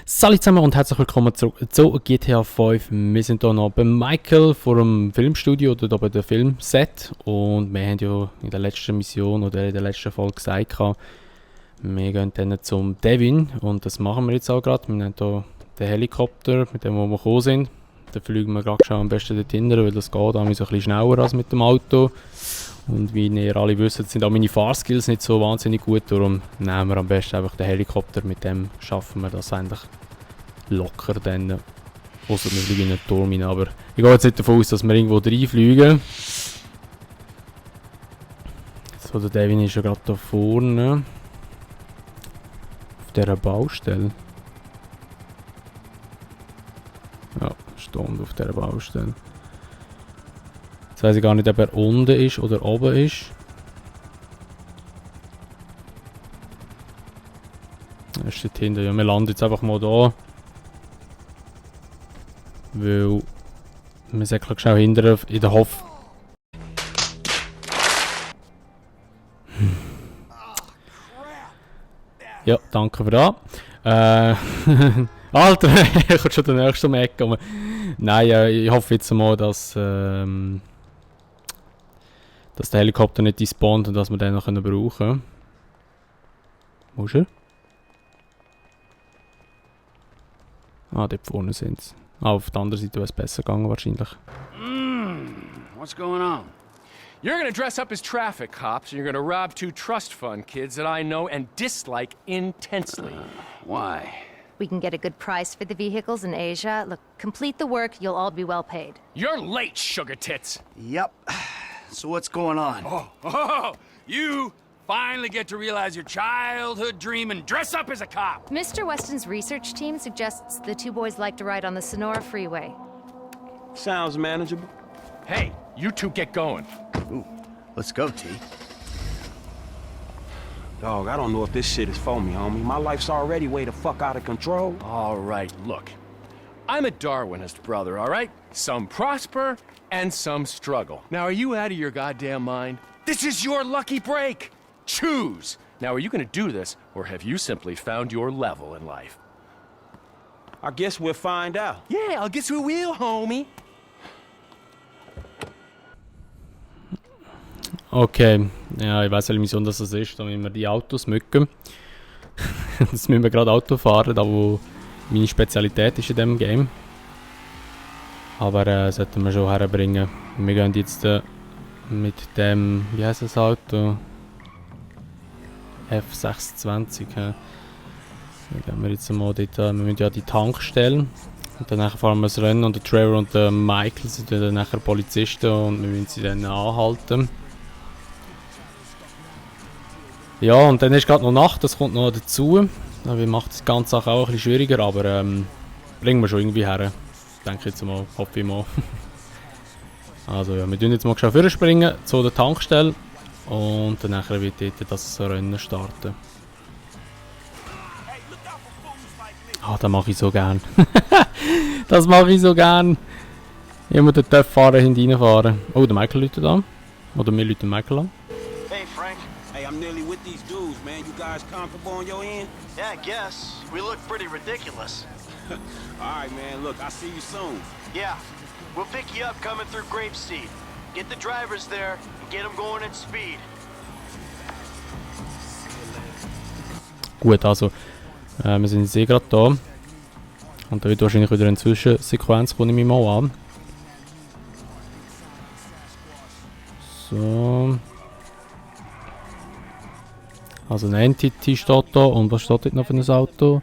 Salut zusammen und herzlich willkommen zurück zu GTA 5. Wir sind hier noch bei Michael vor dem Filmstudio oder hier bei dem Filmset. Und wir haben ja in der letzten Mission oder in der letzten Folge gesagt, wir gehen dann zum Devin. Und das machen wir jetzt auch gerade. Wir nehmen hier den Helikopter, mit dem wo wir gekommen sind. Dann fliegen wir gerade schon am besten dort hinten, weil das geht auch ein bisschen schneller als mit dem Auto. Und wie ihr alle wisst, sind auch meine Fahrskills nicht so wahnsinnig gut, darum nehmen wir am besten einfach den Helikopter, mit dem schaffen wir das eigentlich locker dann. Ausser wir fliegen in den Turm rein, aber ich gehe jetzt nicht davon aus, dass wir irgendwo reinfliegen. So, der Devin ist ja gerade da vorne. Auf dieser Baustelle. Ja, steht auf dieser Baustelle. Jetzt weiss ich gar nicht, ob er unten ist oder oben ist. Er steht hinten. Ja, wir landen jetzt einfach mal da. Weil wir säckeln schnell hinterher in der Hoffnung. Ja, danke für das. Alter, ich komme schon der nächste um die Ecke. Nein, ich hoffe jetzt mal, dass der Helikopter nicht despawnt und dass wir den noch brauchen können. Wo ist er? Ah, dort vorne sind sie. Ah, auf der anderen Seite wäre es besser gegangen wahrscheinlich. What's going on? You're gonna dress up as traffic cops and you're gonna rob two trust fund kids that I know and dislike intensely. Why? We can get a good price for the vehicles in Asia. Look, complete the work, you'll all be well paid. You're late, sugar tits! Yep. So what's going on? Oh, you finally get to realize your childhood dream and dress up as a cop. Mr. Weston's research team suggests the two boys like to ride on the Sonora Freeway. Sounds manageable. Hey, you two get going. Ooh, let's go, T. Dog, I don't know if this shit is for me, homie. My life's already way the fuck out of control. All right, look. I'm a Darwinist, brother, all right? Some prosper and some struggle. Now, are you out of your goddamn mind? This is your lucky break. Choose. Now, are you gonna do this, or have you simply found your level in life? I guess we'll find out. Yeah, I guess we will, homie. Okay, ja, ich weiss welche Mission das ist. Da müssen wir die Autos mücken. Jetzt müssen wir gerade Auto fahren, da wo meine Spezialität ist in diesem Game. Aber sollten wir schon herbringen. Wir gehen jetzt mit dem, wie heisst das Auto? F26. Dann gehen wir jetzt mal dort, wir müssen ja die Tankstellen. Und dann fahren wir das Rennen und der Trevor und der Michael sind dann nachher Polizisten und wir müssen sie dann anhalten. Ja, und dann ist gerade noch Nacht, das kommt noch dazu. Das macht die ganze Sache auch ein bisschen schwieriger, aber bringen wir schon irgendwie her. Denke ich jetzt mal, hoffe ich mal. Also ja, wir tun jetzt mal schnell vorspringen zu der Tankstelle und dann nachher wird dort das Rennen starten. Ah, das mache ich so gern. Das mache ich so gern. Ich muss den Fahrer hineinfahren. Oh, der Michael läutet an. Oder wir läuten Michael an. Hey, Frank. Hey, I'm nearly with these dudes, man. You guys comfortable on your end? Yeah, I guess. We look pretty ridiculous. All right, man. Look, I'll see you soon. Yeah. We'll pick you up coming through Grapeseed. Get the drivers there and get them going at speed. Gut, also wir sind jetzt gerade da. Und da wird wahrscheinlich wieder eine Zwischensequenz, nehme ich mal an. So. Also eine Entity steht da und was steht dort noch für ein Auto?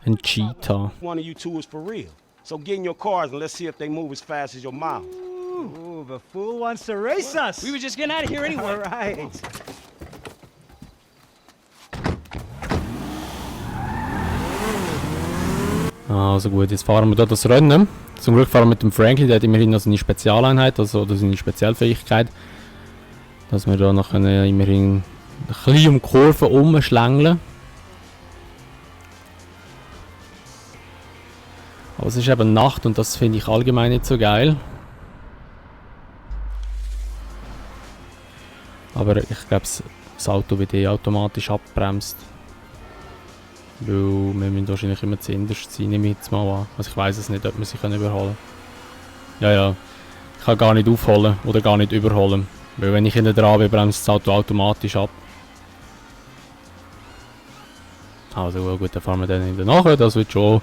Ein Cheetah. One of you two is for real. So get in your cars and let's see if they move as fast as your mouth. Ooh, the fool wants to race us. We were just getting out of here anyway. All right. Also gut, jetzt fahren wir da das Rennen. Zum Glück fahren wir mit dem Franklin, der hat immerhin noch seine Spezialeinheit, also oder seine Spezialfähigkeit. Dass wir da noch immerhin ein bisschen um Kurven umschlängeln. Aber es ist eben Nacht und das finde ich allgemein nicht so geil. Aber ich glaube, das Auto wird automatisch abbremst. Weil wir müssen wahrscheinlich immer zuinterst sein, nehme ich jetzt mal an. Also ich weiss es nicht, ob wir sie überholen können. Ja. Ich kann gar nicht aufholen oder gar nicht überholen. Weil wenn ich hinten dran bin, bremst das Auto automatisch ab. Also gut, dann fahren wir dann hinten nachher. Das wird schon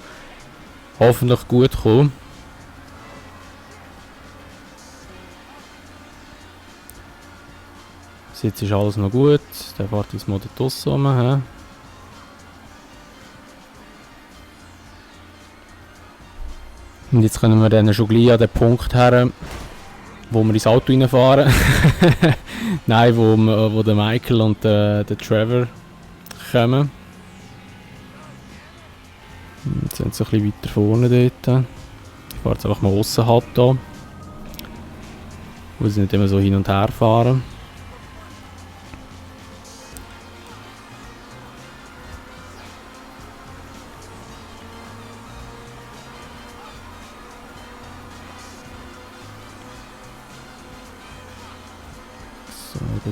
hoffentlich gut kommen. Jetzt ist alles noch gut. Der fährt jetzt mal dort draussen rum. He? Und jetzt können wir dann schon gleich an den Punkt her, wo wir ins Auto reinfahren. Nein, wo der Michael und der Trevor kommen. Jetzt sind sie ein bisschen weiter vorne dort. Ich fahre jetzt einfach mal ausserhalb da. Wo sie nicht immer so hin und her fahren.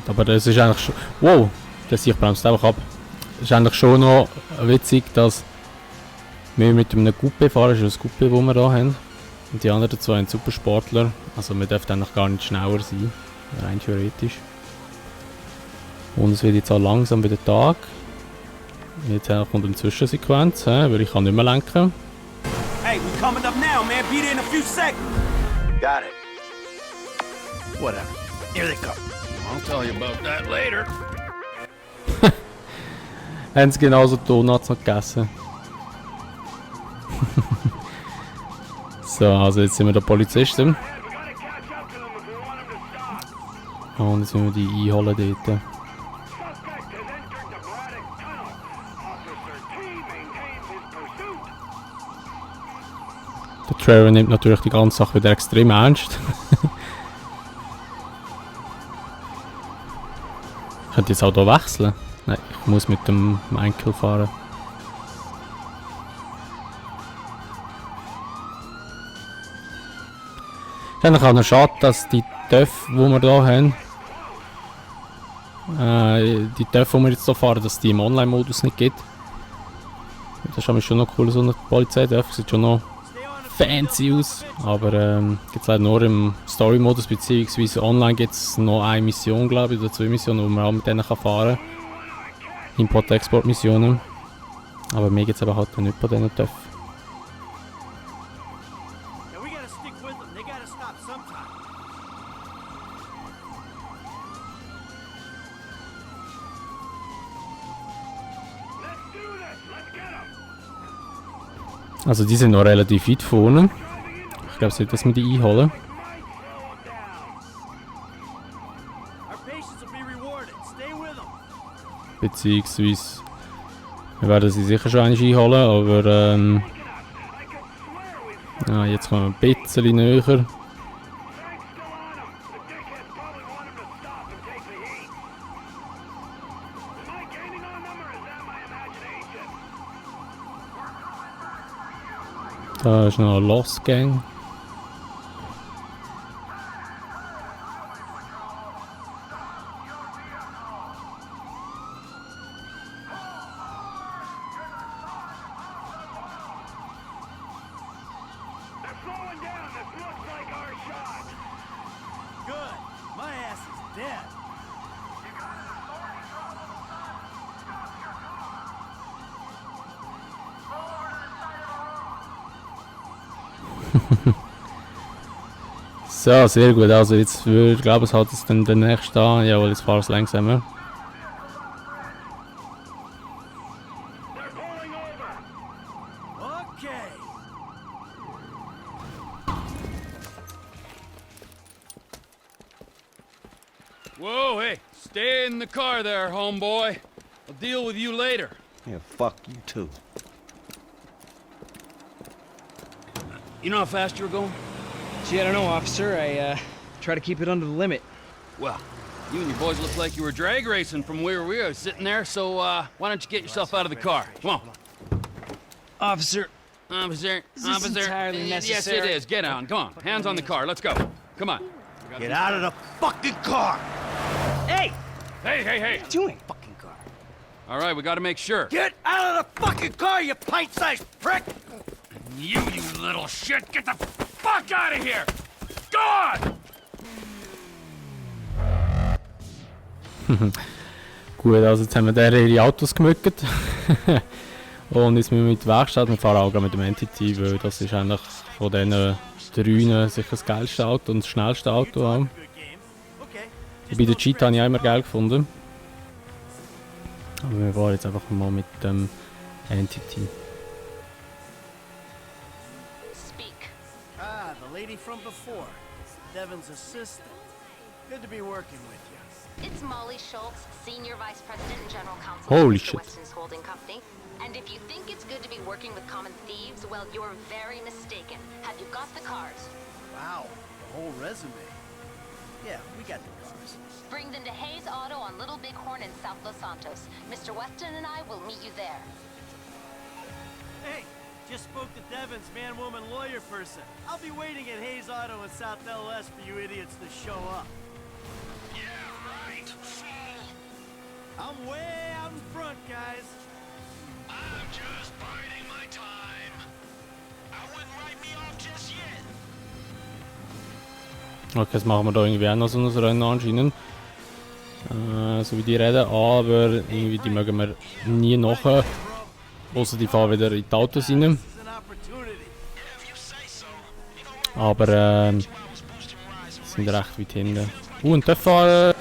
Aber das ist eigentlich schon... Wow! Das ich bremst einfach ab. Es ist eigentlich schon noch witzig, dass wir mit einem Coupé fahren. Das ist ein Coupé, das wir hier haben. Und die anderen zwei sind Supersportler. Also wir dürfen eigentlich gar nicht schneller sein. Rein theoretisch. Und es wird jetzt auch langsam wieder Tag. Jetzt kommt eine Zwischensequenz, weil ich kann nicht mehr lenken. Hey, we coming up now, man. Be there in a few seconds. Got it. Whatever. Here they come. I'll tell you about that later. Haben sie genauso Donuts noch gegessen. So, also jetzt sind wir der Polizisten. Und jetzt müssen wir die einholen dort. Der Trevor nimmt natürlich die ganze Sache wieder extrem ernst. Ich könnte jetzt auch hier wechseln. Nein, ich muss mit dem Michael fahren. Es ist eigentlich auch noch schade, dass die TÜV, die wir hier haben, die TÜV, die wir jetzt hier fahren, dass die im Online-Modus nicht gibt. Das ist schon noch cool, so eine Polizei-TÜV. Sieht schon noch fancy aus. Aber gibt es leider nur im Story-Modus, beziehungsweise online gibt es noch eine Mission, glaube ich, oder 2 Missionen, wo man auch mit denen fahren kann. Import-Export-Missionen. Aber mir gibt es aber halt nicht bei diesen TÜV. Now we gotta stick with them. They gotta stop sometime. Also die sind noch relativ weit vorne. Ich glaube, sollte das mit die einholen. Our patience will be rewarded. Stay with them. Beziehungsweise wir werden sie sicher schon einmal einholen, aber ja, jetzt kommen wir ein bisschen näher. Da ist noch eine Lost Gang. Good. My ass is dead. So, sehr gut. Also jetzt würde ich glaube, es hat es dann der nächste an. Jawohl, jetzt fahren wir langsamer. Okay. Whoa, hey, stay in the car there, homeboy. I'll deal with you later. Yeah, fuck you too. You know how fast you were going? Gee, I don't know, officer. I try to keep it under the limit. Well, you and your boys look like you were drag racing from where we were sitting there, so why don't you get yourself out of the car? Come on. Officer, Officer, is this entirely Yes, necessary? it is. Get on. Come on. Hands on the car. Let's go. Come on. Get out of the fucking car. hey! Hey, hey, hey. What are you doing? Fucking car. All right, we gotta make sure. Get out of the fucking car, you pint-sized prick! You little shit, get the fuck out of here! Go on! Gut, also jetzt haben wir der ihre Autos gemückt. Und jetzt müssen wir mit der Werkstatt, wir fahren auch mit dem Entity, weil das ist eigentlich von diesen drei sicher das geilste Auto und das schnellste Auto auch. Bei der Cheetah habe ich auch immer geil gefunden. Aber wir fahren jetzt einfach mal mit dem Entity. Speak. Ah, the lady from before. Devin's assistant. Good to be working with you. It's Molly Schultz, Senior Vice President and General Counsel Holy of Mr. shit. Weston's holding company. And if you think it's good to be working with common thieves, well, you're very mistaken. Have you got the cars? Wow, the whole resume. Yeah, we got the cars. Bring them to Hayes Auto on Little Bighorn in South Los Santos. Mr. Weston and I will meet you there. Hey, just spoke to Devin's man-woman lawyer person. I'll be waiting at Hayes Auto in South LS for you idiots to show up. Yeah, right, fool! I'm way out in front, guys. I'm just biding my time. I wouldn't write me off just yet. Okay, jetzt machen wir da irgendwie auch noch so ein Rennen anscheinend. So wie die reden, aber irgendwie die mögen wir nie nachher. Außer die fahren wieder in die Autos rein. This is an opportunity. Aber sind recht weit hinten. Und der Fahrer.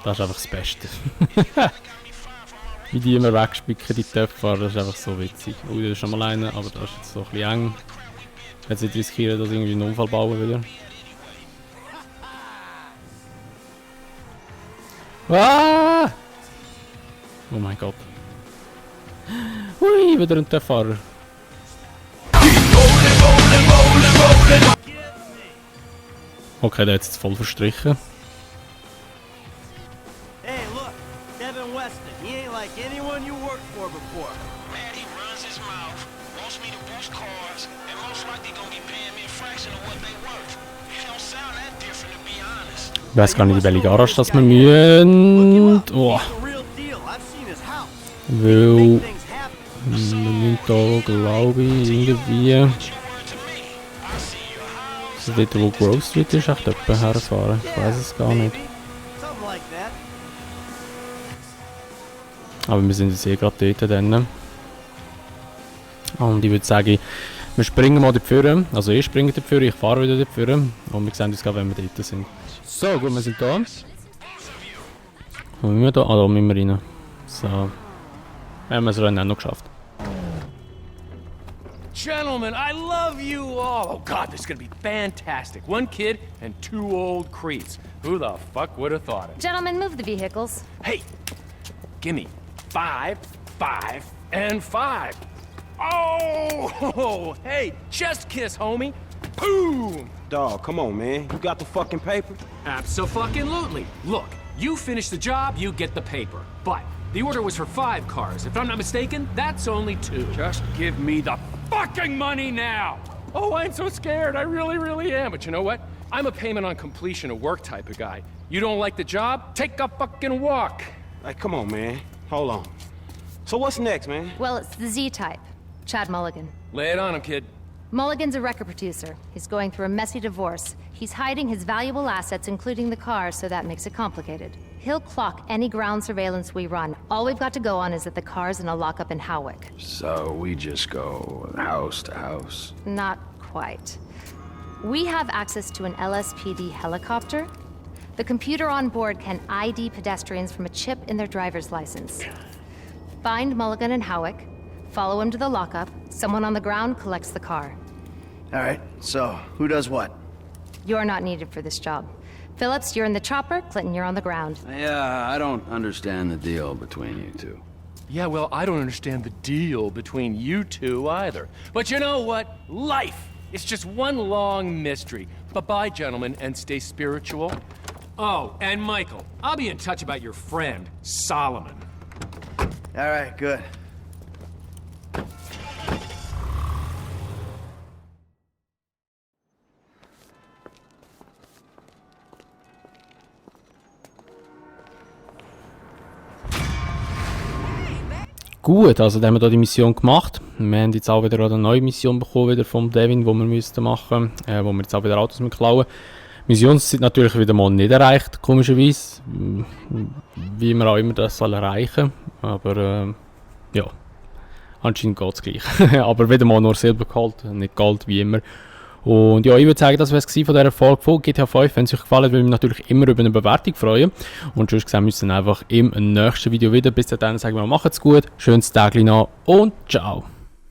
Das ist einfach das Beste. Wie die immer wegspicken, die Töpfer, das ist einfach so witzig. Oh, das ist schon mal einer, aber das ist jetzt so ein bisschen eng. Jetzt nicht riskieren, dass irgendwie einen Unfall bauen wieder. Ah! Oh mein Gott. Hui, wieder ein Töpferfahrer. Okay, der hat jetzt voll verstrichen. Hey, look, Devin Weston. He ain't like anyone you worked for before. Man, he runs his mouth, wants me to boost cars, and most likely gonna be paying me a fraction of what they worth. It don't sound that different, to be honest. Ich weiß gar nicht, in welche Garage das wir müssen. Oh, He's the real deal. I've seen his house. weil Big things happen. wir müssen da, glaube ich, irgendwie. Your word to me. I see your house. Also dort, wo Grove Street ist, echt jemand herfahren. Ich weiß es gar nicht. Maybe. Something like that. Aber wir sind jetzt eh gerade dort dann. Und ich würde sagen, wir springen mal dort vorne. Also ich springe dort vorne, ich fahre wieder dort vorne. Und wir sehen uns gerade, wenn wir dort sind. So, gut, wir sind da. Wo müssen wir da? Ah, da müssen wir rein. So. Haben wir es auch noch geschafft. Gentlemen, I love you all. Oh God, this is gonna be fantastic. One kid and two old creeps. Who the fuck would have thought it? Gentlemen, move the vehicles. Hey, gimme 5, 5, and 5. Oh, hey, chest kiss, homie. Boom. Dog, come on, man. You got the fucking paper? Abso-fucking-lutely. Look, you finish the job, you get the paper. But the order was for 5 cars. If I'm not mistaken, that's only 2. Just give me the fucking money now! Oh, I'm so scared. I really, really am. But you know what? I'm a payment on completion of work type of guy. You don't like the job? Take a fucking walk. Like, come on, man. Hold on. So what's next, man? Well, it's the Z-type. Chad Mulligan. Lay it on him, kid. Mulligan's a record producer. He's going through a messy divorce. He's hiding his valuable assets, including the car, so that makes it complicated. He'll clock any ground surveillance we run. All we've got to go on is that the car's in a lockup in Howick. So we just go house to house? Not quite. We have access to an LSPD helicopter. The computer on board can ID pedestrians from a chip in their driver's license. Find Mulligan in Howick, follow him to the lockup, someone on the ground collects the car. All right, so who does what? You're not needed for this job. Phillips, you're in the chopper, Clinton, you're on the ground. Yeah, I don't understand the deal between you two. Yeah, well, I don't understand the deal between you two either. But you know what? Life is just one long mystery. Bye-bye, gentlemen, and stay spiritual. Oh, and Michael, I'll be in touch about your friend, Solomon. All right, good. gut. Also, da haben wir da die Mission gemacht. Wir haben jetzt auch wieder eine neue Mission bekommen wieder vom Devin, die wir müssten machen, wo wir jetzt auch wieder Autos mit klauen. Mission sind natürlich wieder mal nicht erreicht, komischerweise. Wie man auch immer das soll erreichen. Aber ja, anscheinend geht es gleich. Aber wieder mal nur Silber geholt, nicht Gold wie immer. Und ja, ich würde sagen, das wäre es von dieser Folge von GTA 5. Wenn es euch gefallen hat, würde ich mich natürlich immer über eine Bewertung freuen. Und sonst sehen wir uns dann einfach im nächsten Video wieder. Bis dahin sagen wir, macht's gut, schönes Tag noch und ciao.